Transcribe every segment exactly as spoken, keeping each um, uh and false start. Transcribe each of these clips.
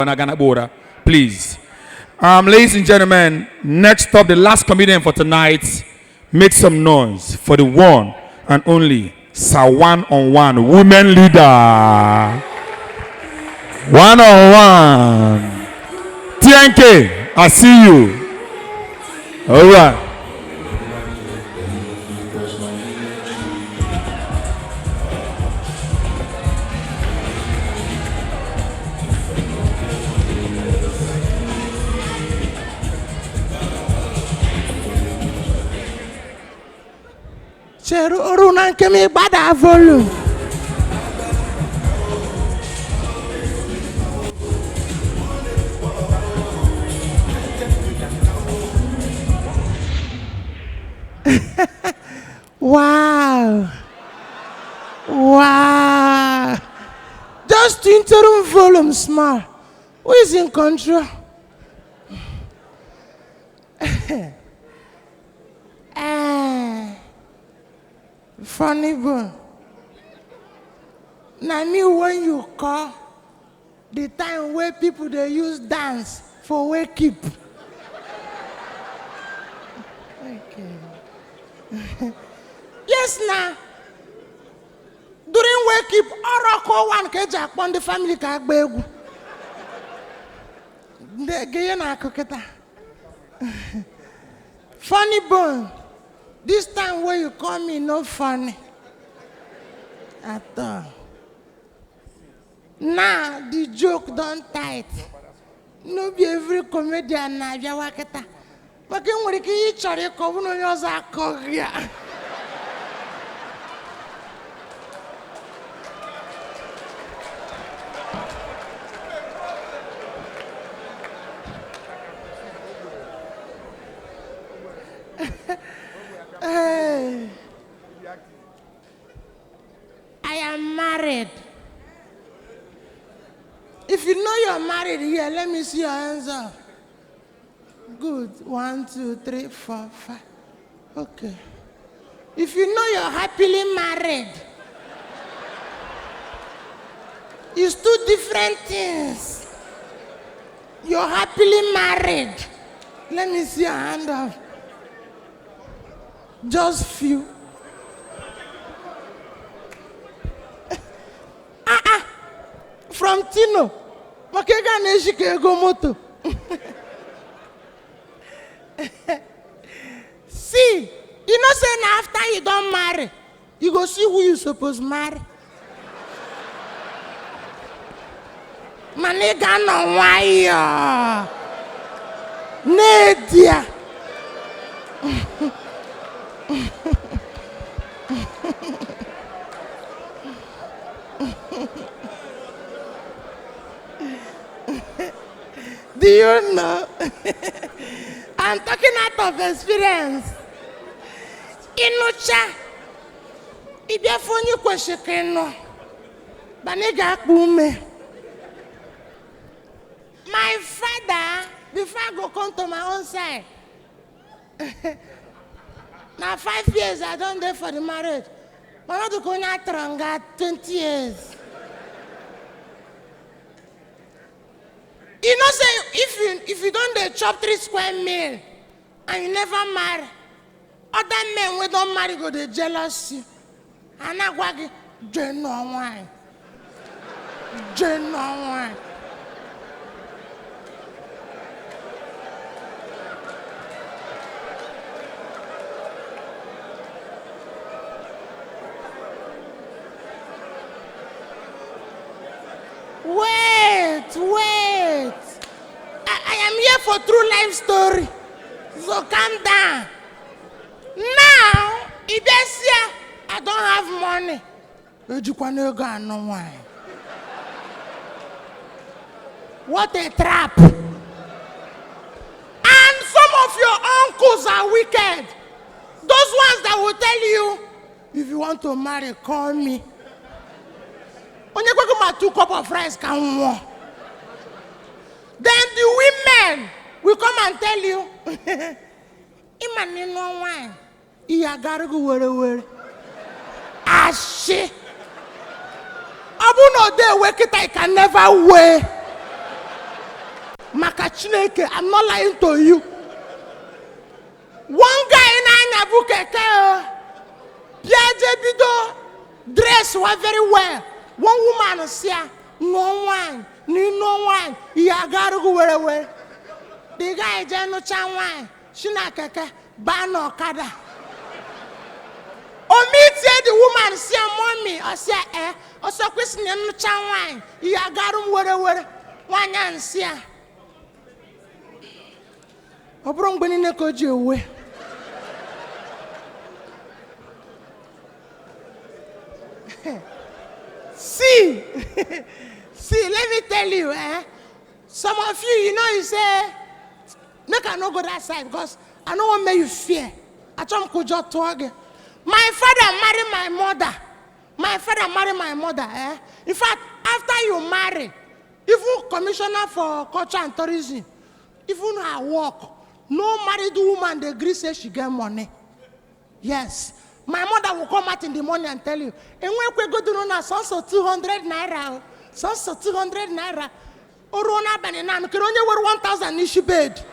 Ghana Bora, please. Um, ladies and gentlemen, next up, the last comedian for tonight. Make some noise for the one and only Sir One on One, women leader. One on One. T N K, I see you. All right. Chere oru na nke m ịgbada volume. Wow. Wow. Just to interim volume small. Who is in control? Eh, funny bone. Na me when you call the time wey people dey use dance for wake keep. Okay. Yes na. During wake keep, oracle one ka eji akpọ ndị family ka agba egwu. Ndị gị ihe na-akụ kịta. Funny bone. This time wey you call me no funny at all. Now the joke don tight. No be every comedian na-abịawa kịta. Maka e nwere ike ihe ị chọrọ ịkọ, ọ bụrụ na onye ọzọ akọghị ya. Hey. I am married. If you know you're married here, let me see your hands up. Good. One, two, three, four, five. Okay. If you know you're happily married, it's two different things. You're happily married. Let me see your hand up. Just few. Ah, ah. From Tino. Maka ego a na-eji ka ego moto. See, you know say na after you don marry, you go see who you suppose marry. Mana ị ga-anọ nwayọọ. Na-edi ya. Do you know? I'm talking out of experience. Ị nụcha, ị bịa fụ onye kwesịrị ka ị nụ. Mana ị ga-akpa ume. My father, before I go come to my own side, na five years I don dey for the marriage. Mana ọ dị ka onye a tụrụ nga twenty years. You know say if you, if you don dey chop three square meal and you never marry, other men wey don marry go dey jealous you. A na-agwa gị, "Jee nụọ nwaanyị. Jee nụọ nwaanyị." Wait, wait. I, I am here for true life story. So calm down. Now, Ibesia, I don't have money. Ejikwana ego anụ nwanyị. What a trap. And some of your uncles are wicked. Those ones that will tell you, "If you want to marry, call me." Onye kwe gị ma two cup of rice ka m nwụọ. Then the women will come and tell you, "Ị ma na ị nụọ nwaanyị, ihe agara gị were were." Asị. Ọ bụrụ na ọ dị ewe kịta, ị ka never wee. Maka Chineke, I'm not lying to you. One guy na-anyabu keke o, bịa je bido dress wa very well. One woman sị ya, "Nụọ nwaanyị, na ịnụọ nwaanyị, ihe agarụ gị were were." The guy je nụcha nwaanyị, si na keke baa na ọkada. O meetie the woman, sị ya, "Mommy," ọ sị ya, "Eh." Ọ sị, "Kwesị na ịnụcha nwaanyị, ihe agarụ m were were." Nwaanyị ahụ sị ya, "Ọ bụrụ mgbe niile ka o ji ewe." See, see, let me tell you, eh? Some of you, you know, you say, "Make I no go that side because I no wan make you fear." Achọm kujo tụọ gị. My father marry my mother. My father marry my mother, eh? In fact, after you marry, even commissioner for culture and tourism, even her work, no married woman dey gree say she get money. Yes. My mother will come out in the morning and tell you, "Enwekwe go do na so so two hundred naira o. So so two hundred naira." O ruo n'abalị na, "Kere onye were one thousand n'isi bed?"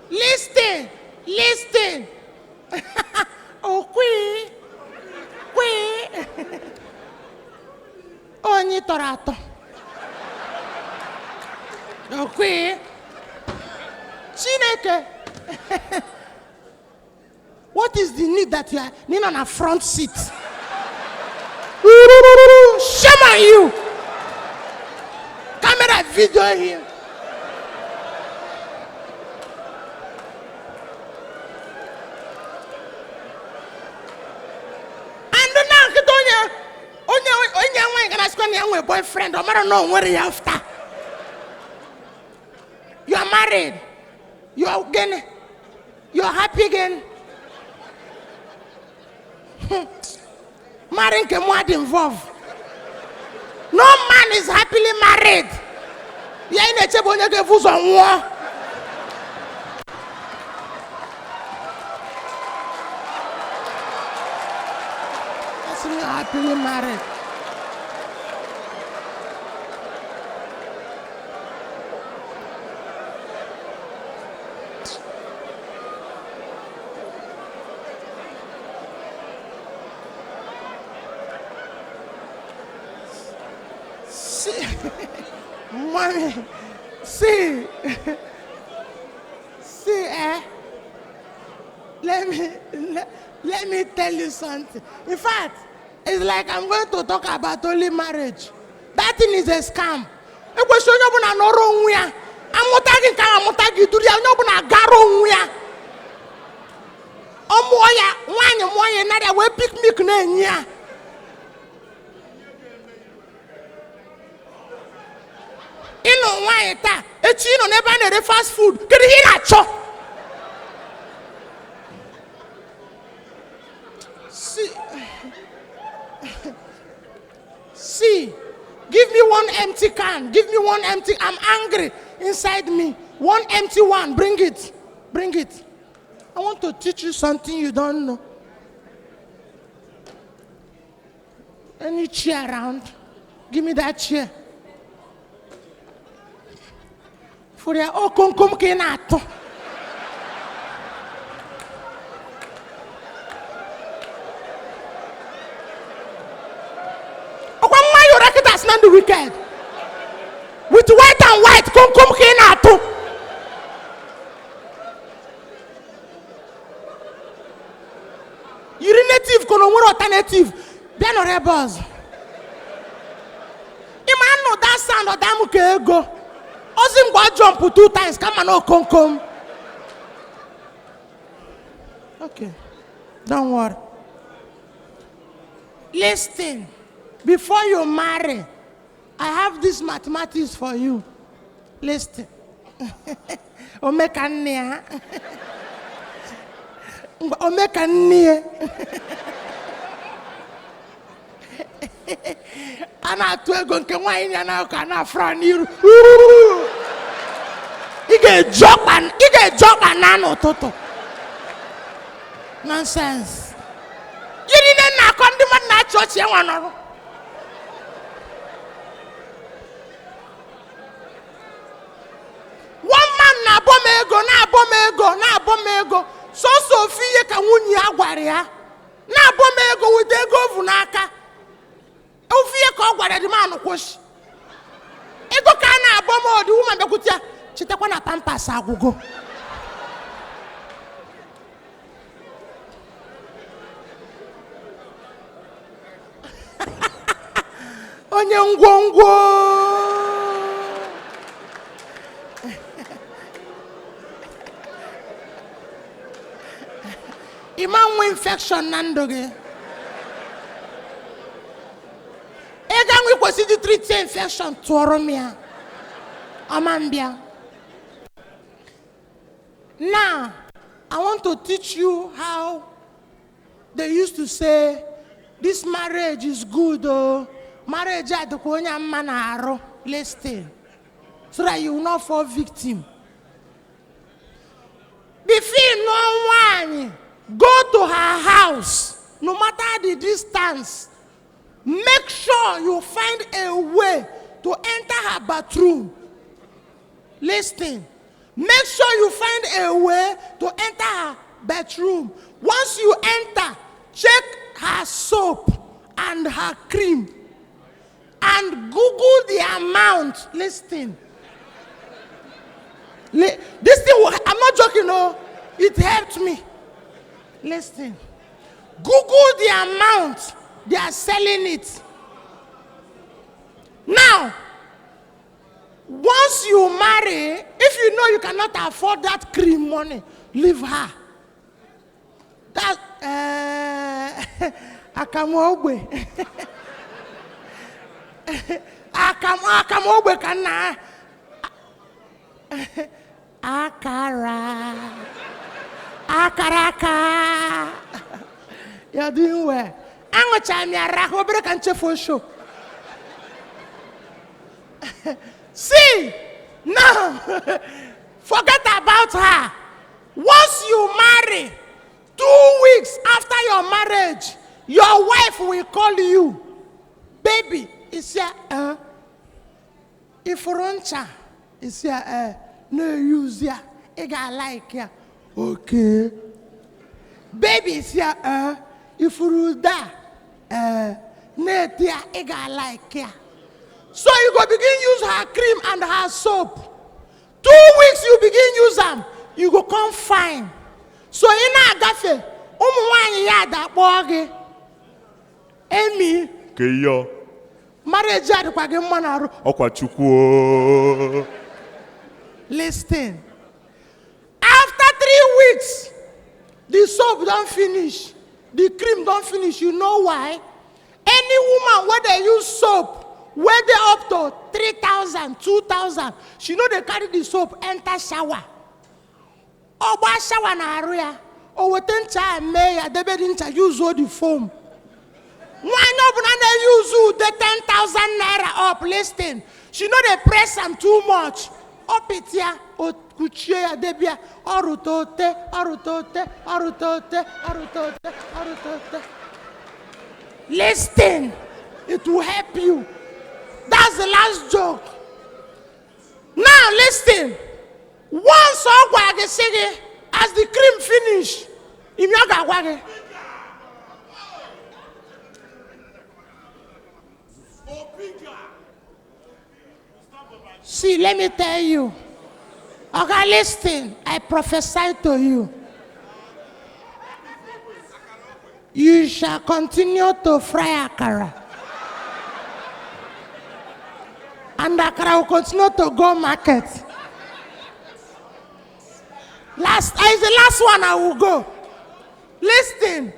Listen, listen. O kwi, kwi. Onye tọrọ atọ. O kwi. Chineke. What is the need that you are kneeling on a front seat? Shame on you. Camera video here. And now, onye, onye, onye nwaanyị gara sịkwa na ya nwere boyfriend, ọ mara na o nwere ya after. You are married. You are again. You are happy again. Marry nke mụ adị involve. No man is happily married. Ya ị na-eche bụ onye ga-ebu ụzọ nwụọ. That's me happily married. See, mommy, see, see, eh? Let me let, let me tell you something. In fact, it's like I'm going to talk about holy marriage. That thing is a scam. Ekwesị onye ọbụla nọrọ onwe ya. Amụta gị nke ahụ, amụta gị duru ya, onye ọbụla gara onwe ya. Ọ mụọ ya, nwaanyị mụọ ya, narịa wee pick milk na-enye ya. Ị nọ nwaanyị taa, echi ị nọ n'ebe a na-ere fast food, kedu ihe ị na-achọ? See, see, give me one empty can, give me one empty, I'm angry inside me. One empty one, bring it, bring it. I want to teach you something you don't know. Any chair around? Give me that chair. For their own, come, come, can I? Okwa mma yoro kịta sị na ndị wicked. With white and white, come, come, can I? Yiri native, kono nwere alternative. Bịa nọrọ ebe ọzọ. Ị ma nụ that sound, ọ da m ka ego. Ozi mgbe ọ jump two times, ka mma na okomkom. Okay, don't worry. Listen, before you marry, I have this mathematics for you. Listen. Omeka nne ya. Ngwa, omeka nne ya. A na-atụ ego nke nwaanyị ya na-akọ, a na-afra n'iru. Ị ga-eji ọkpa, ị ga-eji ọkpa na n'ụtụtụ. Nonsense. You Tochie nwa nọrọ. One man na-abọ m ego, na-abọ m ego, na-abọ m ego. Sọsọ ofu ihe ka nwunye ya gwara ya. Na-abọ m ego, weta ego ovu n'aka. Ofu ihe ka ọ gwara the man kwụsị. Ego ka a na-abọ m, ọ dị woman bịakwute ya. Chetakwa na pampers agwụgo. Onye ngwongwo. Ị ma nwe infection na ndụ gị. Ego ahụ ị kwesịrị treat infection, tụọrọ m ya. Ọ ma mbịa. Now, I want to teach you how they used to say, "This marriage is good, oh. Marriage a dịkwa onye mma na-arụ." Listen, so that you will not fall victim. Before you know one, go to her house, no matter the distance. Make sure you find a way to enter her bathroom. Listen. Make sure you find a way to enter her bedroom. Once you enter, check her soap and her cream. And Google the amount. Listen. Li-, this thing, will, I'm not joking, no. It helped me. Listen. Google the amount they are selling it. Now, once you marry, if you know you cannot afford that cream money, leave her. That, eh, akamụ ogbe. Akamụ, akamụ ogbe ka nna. Akara. Akara aka. You're doing well. Aṅụcha m ya rahụ obere ka m chefuo show. See, now, forget about her. Once you marry, two weeks after your marriage, your wife will call you. "Baby, is here, eh? Ị fụrụ ncha?" Ị sị ya, "Eh, na-eyuzu ya, ị ga-alaiki ya." "Okay." "Baby," ị sị ya, "Eh, ị fụrụ ude a?" "Eh, na-ete ya, ị ga-alaiki ya." So you go begin use her cream and her soap. Two weeks you begin use am, you go come fine. So ị na-agafe, ụmụ nwaanyị ya ada kpọọ gị, "Emi, keyo, marriage adịkwa gị mma n'arụ." Ọkwa Chukwu. Listen. After three weeks, the soap don finish, the cream don finish. You know why? Any woman wey dey use soap wey dey up to three thousand, two thousand, she no dey carry the soap enter shower. Ọ gba shower n'arụ ya, o weta ncha a mee ya, debe the ncha, use the foam. Nwaanyị ọbụla na-use ude ten thousand naira up, listen, she no dey press am too much. Ọ pịtị ya, o kuchie ya, debe ya, ọ rụta ote, ọ rụta ote, ọ rụta ote, ọ rụta ote, ọ rụta ote. Listen, it will help you. That's the last joke. Now listen. Once ọ gwa gị sị gị, as the cream finish, ime ọ ga-agwa gị. See, let me tell you. Oga, listen, I prophesy to you. You shall continue to fry akara. And akara will continue to go market. Last, is the last one I will go. Listen.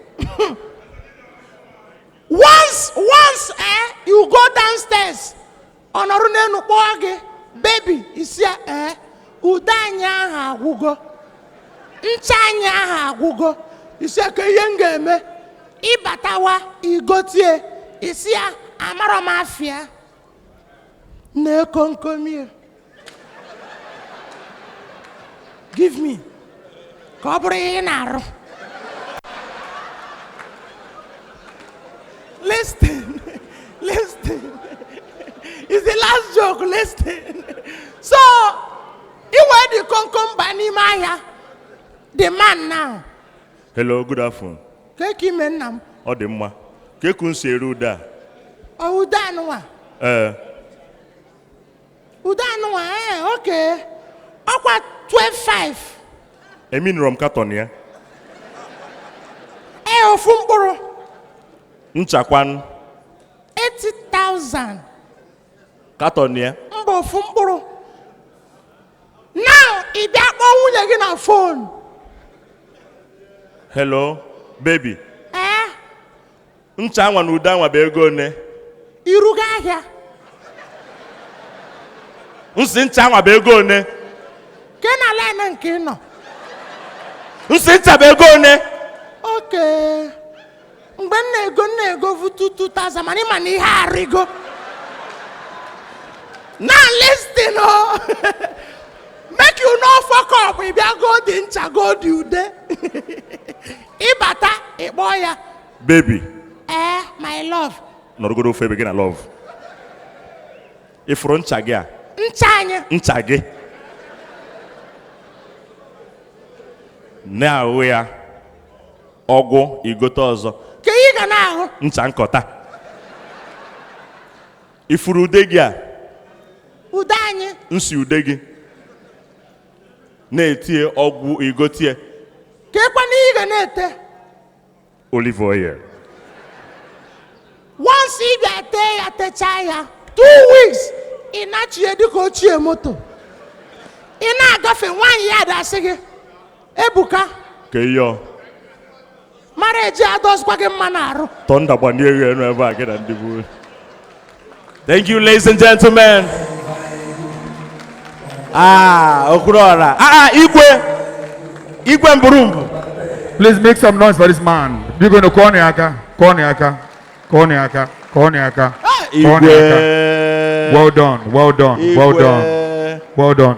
Once, once, eh, you go downstairs, ọ nọrọ n'elu kpọọ gị, "Baby," ị sị ya, "Eh, ude anyị ahụ agwụgo. Ncha anyị ahụ agwụgo." Ị sị ya, "Ka ihe m ga-eme?" Ị batawa, ị gotie, ị sị ya, "Amarọ m afịa." Na-eko nkomie. Give me. Ka ọ bụrụ ihe ị na-arụ. Listen, listen. It's the last joke. Listen. So, he wear the concomba n'ime ahịa. The man now. Hello, good afternoon. Kee ka ime nna m? Ọ dị mma. Ka eku si ere ude a? Ọ ude anụnwa. Ee, Ude anụnwa, ee, okay. Ọkwa twelve five. eminụrọ m katọn ya. Ee, ofu mkpụrụ. Nchakwan Eighty thousand. Katọn ya. Mba, ofu mkpụrụ. Now, ị bịa kpọọ nwunye gị na phone. Hello, baby. Ee, Ncha anwa na ude anwa bụ ego one? irugo ahịa. Nsị ncha anwa bụ ego one? Ke na line nke ị nọ. Nsị ncha bụ ego one? Okay. Mgbe m na-ego, m na-ego vutu two thousand, mana ị ma na ihe arịgo. Now listen, oh. Make you no fuck up. Ị bịa go the ncha, go the ude. Ị bata, ị kpọọ ya. Baby, Eh, my love. Nọrọgodo ofu ebe gị na love. Ị fụrụ ncha gị a? Ncha anyị. Ncha gị. Na-ahụ ya. Ọgwụ igote ọzọ. Ke ị ga na-ahụ? Ncha nkọta. Ị fụrụ ude gị a? Ude anyị. Nsị ude gị. Na-etie ọgwụ igotie. Kekwa n'ihe ị ga na-ete? Olive oil. Once ị bịa tee ya, techaa ya, two weeks, ị nachie dịka ochie moto. Ị na-agafe, nwaanyị ya ada asị gị, "Ebuka, Ka ihe ọ. Mara eji adọzikwa gị mma n'arụ." Thunder gbanye gị enu ebe a gị na ndị bụ. Thank you, ladies and gentlemen. Ah, Okwuruọra. Ah, ah, Igwe. Igwe Mburumbu. Please make some noise for this man. Biko nụ, kụọnụ ya aka, kụọnụ ya aka, kụọnụ ya aka, kụọnụ ya aka, kụọnụ ya aka. Igwe. Well done, well done, well done, Igwe. Well done.